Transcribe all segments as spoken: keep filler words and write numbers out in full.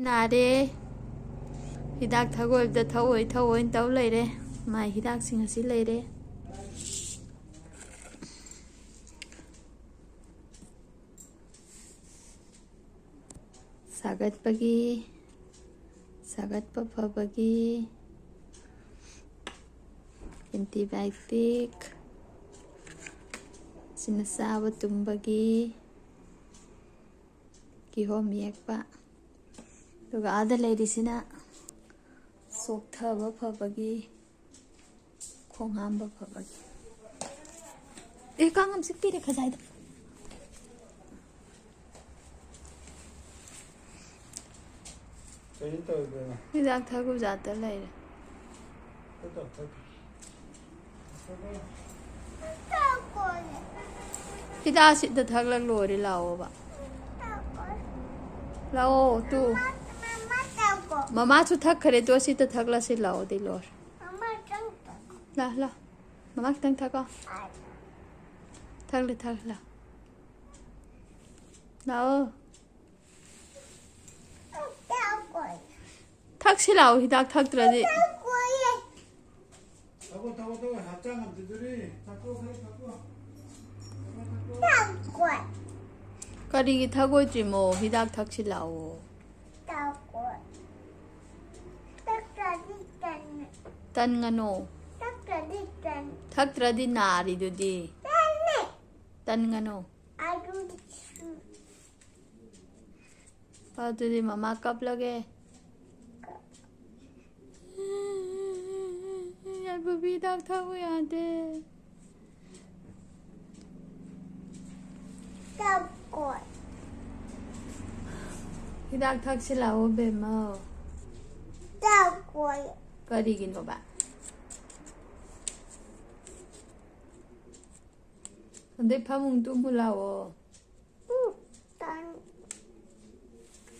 ꯅꯥꯔꯦ꯫ ꯍꯤꯗꯥꯛ ꯊꯛꯑꯣꯏꯕꯗ ꯊꯛꯑꯣꯏ ꯊꯛꯑꯣꯏꯅ ꯇꯧ ꯂꯩꯔꯦ꯫ ꯃꯥꯏ ꯍꯤꯗꯥꯛꯁꯤꯡ ꯑꯁꯤ ꯂꯩꯔꯦ꯫ ꯁꯥꯒꯠꯄꯒꯤ, ꯁꯥꯒꯠꯄ ꯐꯕꯒꯤ, antibiotic, ꯁꯤꯅ ꯆꯥꯕ ꯇꯨꯝꯕꯒꯤ, ꯀꯤꯍꯣꯝ ꯌꯦꯛꯄ꯫ ꯑꯗꯨꯒ ꯑꯥꯗ ꯂꯩꯔꯤꯁꯤꯅ ꯆꯣꯛꯊꯕ ꯐꯕꯒꯤ, ꯈꯣꯡ ꯍꯥꯝꯕ ꯐꯕꯒꯤ꯫ ꯑꯦ, ꯀꯥꯡ ꯌꯥꯝ ꯆꯤꯛꯇꯦꯔꯦ ꯈꯖꯥꯏꯗ꯫ ꯀꯩꯅꯣ ꯇꯧꯔꯤꯗꯨꯅ? ꯍꯤꯗꯥꯛ ꯊꯛꯎ ꯖꯥꯠꯇ ꯂꯩꯔꯦ꯫ ꯈꯔ ꯇꯞ ꯊꯛꯀꯦ꯫ ꯍꯤꯗꯥꯛꯁꯤꯗ ꯊꯛꯂꯛ ꯂꯣꯏꯔꯦ ꯂꯥꯛꯑꯣꯕ꯫ ꯂꯥꯛꯑꯣ ꯇꯨ꯫ ꯃꯃꯥꯁꯨ ꯊꯛꯈ꯭ꯔꯦ ꯇꯨ, ꯑꯁꯤꯗ ꯊꯛꯂꯁꯤ ꯂꯥꯛꯑꯣ ꯗꯤ ꯂꯣꯏꯔꯦ꯫ ꯂꯥ ꯂꯥ꯫ ꯃꯃꯥ ꯈꯤꯇꯪ ꯊꯛꯀꯣ꯫ ꯊꯛꯂꯦ ꯊꯛꯂꯦ ꯂꯥꯛꯑꯣ꯫ ꯊꯛꯁꯤ ꯂꯥꯛꯑꯣ ꯍꯤꯗꯥꯛ ꯊꯛꯇ꯭ꯔꯗꯤ꯫ ꯊꯛꯑꯣ, ꯊꯛꯑꯣ, ꯊꯛꯑꯣ, ꯍꯛꯆꯥꯡ ꯉꯝꯗꯗꯣꯔꯤ꯫ ꯊꯛꯑꯣ, ꯈꯔ ꯊꯛꯑꯣ꯫ ꯊꯛꯑꯣ, ꯊꯛꯑꯣ꯫ ꯀꯔꯤꯒꯤ ꯊꯛꯑꯣꯏꯗ꯭ꯔꯤꯃꯣ? ꯍꯤꯗꯥꯛ ꯊꯛꯁꯤ ꯂꯥꯛꯑꯣ꯫ ꯇꯟꯒꯅꯣ꯫ ꯊꯛꯇ꯭ꯔꯗꯤ ꯅꯥꯔꯤꯗꯨꯗꯤ꯫ ꯇꯟꯒꯅꯣ꯫ ꯑꯗꯨꯗꯤ ꯃꯃꯥ ꯀꯞꯂꯒꯦ꯫ ꯌꯥꯏꯐꯕꯤ ꯍꯤꯗꯥꯛ ꯊꯛꯎ ꯌꯥꯗꯦ꯫ ꯍꯤꯗꯥꯛ ꯊꯛꯁꯤ ꯂꯥꯛꯑꯣ ꯕꯦꯝꯃ꯫ ꯀꯔꯤꯒꯤꯅꯣꯕ? ꯑꯗꯩ ꯐꯃꯨꯡ ꯇꯨꯝꯃꯨ ꯂꯥꯛꯑꯣ꯫ ꯎꯝ, ꯇꯟ-,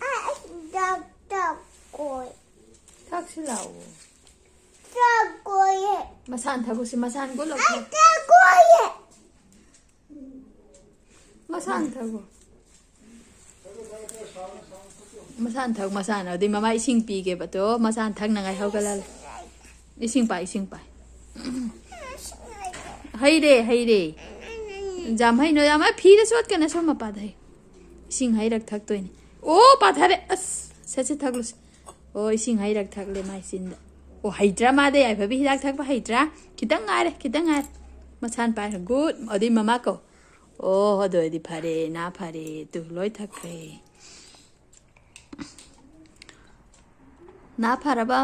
ꯑ, ꯑ, ꯗꯥꯛ-, ꯗꯥꯛ ꯀꯣꯏ꯫ ꯊꯛꯁꯤ ꯂꯥꯛꯑꯣ꯫ ꯗꯥꯛ ꯀꯣꯏꯌꯦ꯫ ꯃꯁꯥꯅ ꯊꯛꯎꯁꯤ, ꯃꯁꯥꯅ ꯒꯨꯂꯤ ꯑ, ꯂꯧꯊꯣꯛ꯫ ꯗꯥꯛ ꯀꯣꯏꯌꯦ꯫ ꯃꯁꯥꯅ ꯊꯛꯎ꯫ ꯃꯁꯥꯅ ꯊꯛ, ꯃꯁꯥꯅ꯫ ꯑꯗꯨꯗꯤ ꯃꯃꯥ ꯏꯁꯤꯡ ꯄꯤꯒꯦꯕ꯫ ꯇꯣ, ꯃꯁꯥꯅ ꯊꯛꯅꯉꯥꯏ ꯍꯧꯒꯠꯂ ꯂꯩ꯫ ꯏꯁꯤꯡ ꯄꯥꯏ, ꯏꯁꯤꯡ ꯄꯥꯏ꯫ ꯍꯩꯔꯦ, ꯍꯩꯔꯦ꯫ ꯌꯥꯝ ꯍꯩꯅꯣ, ꯌꯥꯝ ꯍꯩ꯫ ꯐꯤꯗ ꯆꯣꯠꯀꯅ ꯁꯣꯝ ꯃꯄꯥꯗ ꯍꯩ꯫ ꯏꯁꯤꯡ ꯍꯩꯔꯛ ꯊꯛꯇꯣꯏꯅꯤ꯫ ꯑꯣ, ꯄꯥꯊꯔꯦ꯫ ꯑꯁ, ꯁꯠ ꯁꯠ ꯊꯛꯂꯨꯁꯤ꯫ ꯑꯣ, ꯏꯁꯤꯡ ꯍꯩꯔꯛ ꯊꯛꯂꯦ ꯃꯥꯏ ꯆꯤꯟꯗ꯫ ꯑꯣ, ꯍꯩꯇ꯭ꯔꯥ ꯃꯥꯗꯤ? ꯌꯥꯏꯐꯕꯤ ꯍꯤꯗꯥꯛ ꯊꯛꯄ ꯍꯩꯇ꯭ꯔꯥ? ꯈꯤꯇꯪ ꯉꯥꯏꯔꯦ, ꯈꯤꯇꯪ ꯉꯥꯏꯔꯦ꯫ ꯃꯁꯥꯅ ꯄꯥꯏꯈ꯭ꯔꯦ꯫ ꯒꯨꯗ꯫ ꯑꯗꯨꯗꯤ ꯃꯃꯥ ꯀꯧ꯫ ꯑꯣ, ꯑꯗꯨ ꯑꯣꯏꯔꯗꯤ ꯐꯔꯦ, ꯅꯥ ꯐꯔꯦ꯫ ꯇꯨ, ꯂꯣꯏ ꯊꯛꯈ꯭ꯔꯦ꯫ ꯅꯥ ꯐꯔꯕ?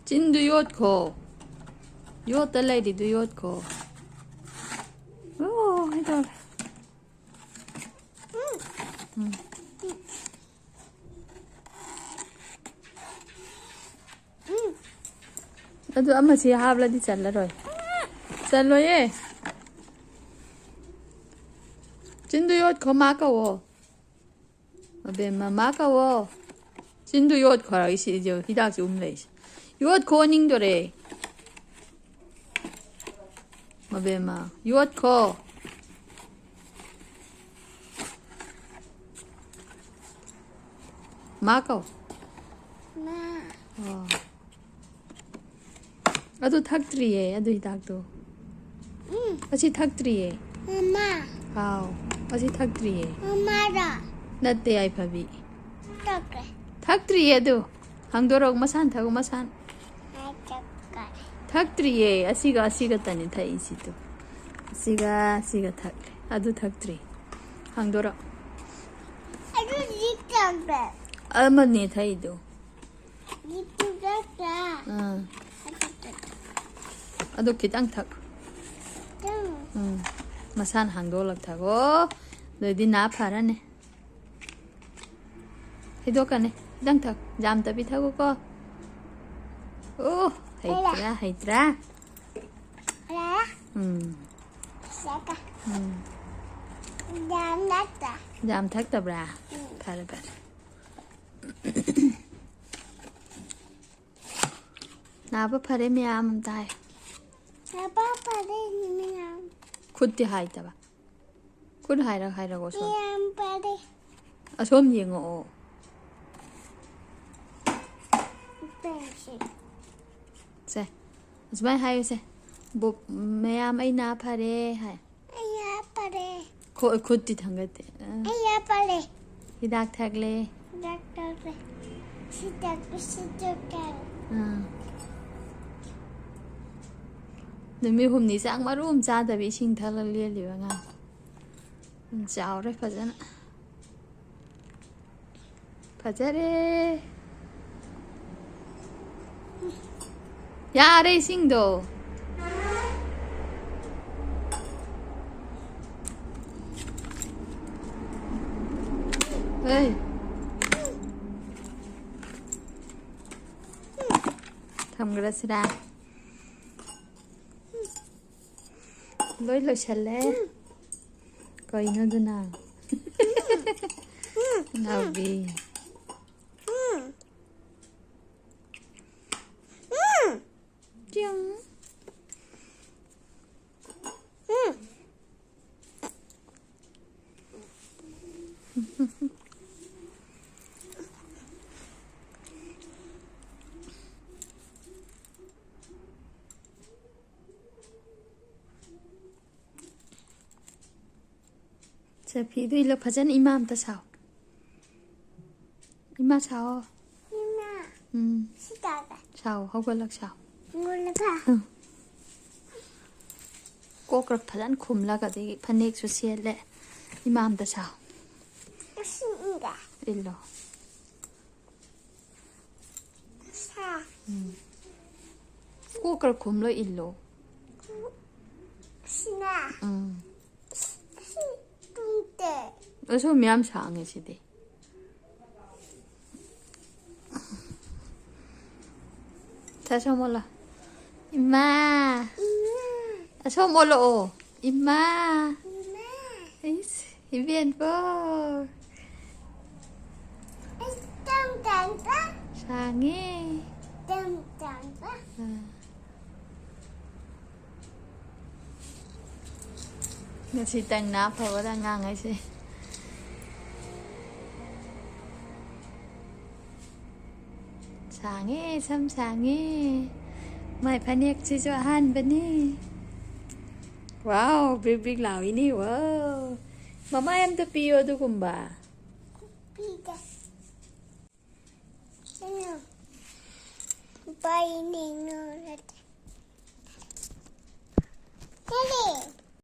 ꯆꯤꯟꯗꯨ ꯌꯣꯠꯈꯣ꯫ ꯌꯣꯠꯇ ꯂꯩꯔꯤꯗꯨ ꯌꯣꯠꯈꯣ꯫ ꯑꯣ, ꯀꯩꯗꯧꯔꯦ? ꯎꯝ꯫ ꯑꯗꯨ ꯑꯃꯁꯤ ꯍꯥꯞꯂꯗꯤ ꯆꯜꯂꯔꯣꯏ꯫ ꯆꯜꯂꯣꯏꯌꯦ꯫ ꯆꯤꯟꯗꯨ ꯌꯣꯠꯈꯣ, ꯃꯥ ꯀꯧꯋꯣ꯫ ꯑꯕꯦꯝꯃ, ꯃꯥ ꯀꯧꯋꯣ꯫ ꯆꯤꯟꯗꯨ ꯌꯣꯠꯈꯣ, ꯏꯁꯤ ꯍꯤꯗꯥꯛꯁꯤ ꯎꯝ ꯂꯩꯁꯤ꯫ ꯌꯣꯠꯈꯣ, ꯅꯤꯡꯗꯣꯔꯦ꯫ ꯃꯕꯦꯝꯃ, ꯌꯣꯠꯈꯣ꯫ ꯃꯥ ꯀꯧ꯫ ꯃꯥ꯫ ꯑꯣ꯫ ꯑꯗꯨ ꯊꯛꯇ꯭ꯔꯤꯌꯦ, ꯑꯗꯨ ꯍꯤꯗꯥꯛꯇꯣ꯫ ꯎꯝ꯫ ꯑꯁꯤ ꯊꯛꯇ꯭ꯔꯤꯌꯦ꯫ ꯃꯃꯥ꯫ ꯍꯥꯎ꯫ ꯑꯁꯤ ꯊꯛꯇ꯭ꯔꯤꯌꯦ꯫ ꯃꯃꯥꯔꯣ? ꯅꯠꯇꯦ, ꯌꯥꯏꯐꯕꯤ꯫ ꯊꯛꯈ꯭ꯔꯦ꯫ ꯊꯛꯇ꯭ꯔꯤꯌꯦ ꯑꯗꯨ꯫ ꯍꯥꯡꯗꯣꯔꯛꯎ, ꯃꯁꯥꯅ ꯊꯛꯎ, ꯃꯁꯥꯅ꯫ ꯑꯩ ꯊꯛꯈ꯭ꯔꯦ꯫ ꯊꯛꯇ꯭ꯔꯤꯌꯦ꯫ ꯑꯁꯤꯒ ꯑꯁꯤꯒꯇꯅꯤ ꯊꯛꯏꯁꯤꯗꯣ꯫ ꯑꯁꯤꯒ ꯑꯁꯤꯒ ꯊꯛꯂꯦ꯫ ꯑꯗꯨ ꯊꯛꯇ꯭ꯔꯤ꯫ ꯍꯥꯡꯗꯣꯔꯛꯎ꯫ ꯑꯗꯨꯗꯤ ꯊꯛꯈ꯭ꯔꯦ꯫ ꯑꯃꯅꯦ ꯊꯛꯏꯗꯣ꯫ ꯂꯤꯛꯇꯨ ꯊꯛꯈ꯭ꯔꯦ꯫ ꯑꯥ꯫ ꯑꯗꯨ ꯊꯛꯈ꯭ꯔꯦ꯫ ꯑꯗꯨ ꯈꯤꯇꯪ ꯊꯛ꯫ ꯈꯤꯇꯪ꯫ ꯎꯝ꯫ ꯃꯁꯥꯅ ꯍꯥꯡꯗꯣꯛꯂꯛ ꯊꯛꯑꯣ꯫ ꯑꯗꯨꯗꯤ ꯅꯥ ꯐꯔꯅꯤ꯫ ꯍꯩꯗꯣꯛꯀꯅꯤ꯫ ꯈꯤꯇꯪ ꯊꯛ꯫ ꯌꯥꯝꯗꯕꯤ ꯊꯛꯎꯀꯣ꯫ ꯑꯣ, ꯍꯩꯇ꯭ꯔꯥ, ꯍꯩꯇ꯭ꯔꯥ? ꯌꯥꯔꯦ꯫ ꯎꯝ꯫ ꯁꯦꯀ꯫ ꯎꯝ꯫ ꯌꯥꯝ ꯅꯠꯇ꯫ ꯌꯥꯝ ꯊꯛꯇꯕ꯭ꯔꯥ? ꯎꯝ꯫ ꯐꯔꯦ, ꯐꯔꯦ꯫ ꯅꯥꯕ ꯐꯔꯦ ꯃꯌꯥꯝ ꯑꯝꯇ ꯍꯥꯏ꯫ ꯅꯥꯕ ꯐꯔꯦ ꯃꯌꯥꯝ꯫ ꯈꯨꯠꯇꯤ ꯍꯥꯏꯗꯕ꯫ ꯈꯨꯠ ꯍꯥꯏꯔ ꯍꯥꯏꯔꯒ ꯑꯁꯣꯝ꯫ ꯃꯌꯥꯝ ꯐꯔꯦ꯫ ꯑꯁꯣꯝ ꯌꯦꯡꯉꯛꯑꯣ꯫ ꯄꯦꯟꯁꯤꯜ꯫ ꯁꯦ, ꯑꯁꯨꯃꯥꯏꯅ ꯍꯥꯏꯌꯨꯁꯦ꯫ ꯕꯣ-, ꯃꯌꯥꯝ ꯑꯩ ꯅꯥ ꯐꯔꯦ ꯍꯥꯏ꯫ ꯑꯩ ꯅꯥ ꯐꯔꯦ꯫ ꯈꯨ-, ꯈꯨꯠꯇꯤ ꯊꯥꯡꯒꯠꯇꯦ꯫ ꯑ꯫ ꯑꯩ ꯅꯥ ꯐꯔꯦ꯫ ꯍꯤꯗꯥꯛ ꯊꯛꯂꯦ꯫ ꯍꯤꯗꯥꯛ ꯊꯛꯂꯦ꯫ ꯁꯤ ꯊꯛꯄ, ꯁꯤ ꯊꯛꯂꯦ꯫ ꯑꯥ꯫ ꯅꯨꯃꯤꯠ ꯍꯨꯝꯅꯤ ꯆꯥꯛ ꯃꯔꯨ ꯑꯃ ꯆꯥꯗꯕꯤ ꯏꯁꯤꯡ ꯊꯛꯂ ꯂꯦꯜꯂꯤꯕ ꯑꯉꯥꯡ꯫ ꯎꯝ, ꯆꯥꯎꯔꯦ ꯐꯖꯅ꯫ ꯐꯖꯔꯦ꯫ ꯌꯥꯔꯦ ꯏꯁꯤꯡꯗꯣ꯫ ꯍꯩ꯫ ꯊꯝꯈ꯭ꯔꯁꯤꯔꯥ? ꯂꯣꯏ ꯂꯣꯏꯁꯜꯂꯦ꯫ ꯀꯩꯅꯣ ꯑꯗꯨꯅ? ꯉꯥꯎꯕꯤ꯫ ꯆꯤꯡ꯫ ꯁꯦ, ꯐꯤꯗꯨ ꯏꯜꯂꯣ, ꯐꯖꯅ ꯏꯃꯥ ꯑꯝꯇ ꯁꯥꯎ꯫ ꯏꯃꯥ ꯁꯥꯎ꯫ ꯏꯃꯥ꯫ ꯎꯝ꯫ ꯁꯤ ꯇꯥꯗ꯫ ꯁꯥꯎ, ꯍꯧꯒꯠꯂꯛ ꯁꯥꯎ꯫ ꯍꯧꯒꯠꯂꯒ꯫ ꯎꯝ꯫ ꯀꯣꯛꯀ ꯐꯖꯅ ꯈꯨꯝꯂꯒ, ꯑꯗꯒꯤ ꯐꯅꯦꯛꯁꯨ ꯁꯦꯠꯂꯦ꯫ ꯏꯃꯥ ꯑꯝꯇ ꯁꯥꯎ꯫ ꯁꯤ ꯏꯟꯗ꯫ ꯏꯜꯂꯣ꯫ ꯁꯥ꯫ ꯎꯝ꯫ ꯀꯣꯛꯀ ꯈꯨꯝꯂ ꯏꯜꯂꯣ꯫ ꯁꯤꯅ꯫ ꯎꯝ꯫ ꯁꯤ ꯇꯨꯡꯗꯦ꯫ ꯑꯁꯣꯝ ꯌꯥꯝ ꯁꯥꯡꯉꯦ ꯁꯤꯗꯤ꯫ ꯁꯥ, ꯑꯁꯣꯝ ꯑꯣꯜꯂꯣ꯫ ꯏꯃꯥ꯫ ꯏꯃꯥ꯫ ꯑꯁꯣꯝ ꯑꯣꯜꯂꯛꯑꯣ꯫ ꯏꯃꯥ꯫ ꯏꯃꯥ꯫ ꯏꯁ, ꯏꯕꯦꯟꯕꯣ꯫ ꯇꯝ ꯇꯝꯕ ꯁꯥꯡꯉꯦ꯫ ꯇꯝ ꯇꯝꯕ ꯑꯥ꯫ ꯉꯁꯤ ꯇꯪꯅ ꯑꯐꯕꯗ ꯑꯉꯥꯡ ꯍꯥꯏꯁꯦ꯫ ꯁꯥꯡꯉꯦ, ꯁꯝ ꯁꯥꯡꯉꯦ꯫ ꯃꯥꯏ ꯐꯅꯦꯛꯁꯤꯁꯨ ꯑꯍꯥꯟꯕꯅꯤ꯫ ꯋꯥꯎ, ꯕ꯭ꯔꯤꯛ ꯕ꯭ꯔꯤꯛ ꯂꯥꯎꯏꯅꯦ꯫ ꯋꯥꯎ꯫ ꯃꯃꯥꯏ ꯑꯝꯇ ꯄꯤꯌꯣ ꯑꯗꯨꯒꯨꯝꯕ꯫ ꯄꯤꯒꯦ꯫ ꯀꯩꯅꯣ? ꯄꯥꯏꯅꯤꯡꯉꯣ꯫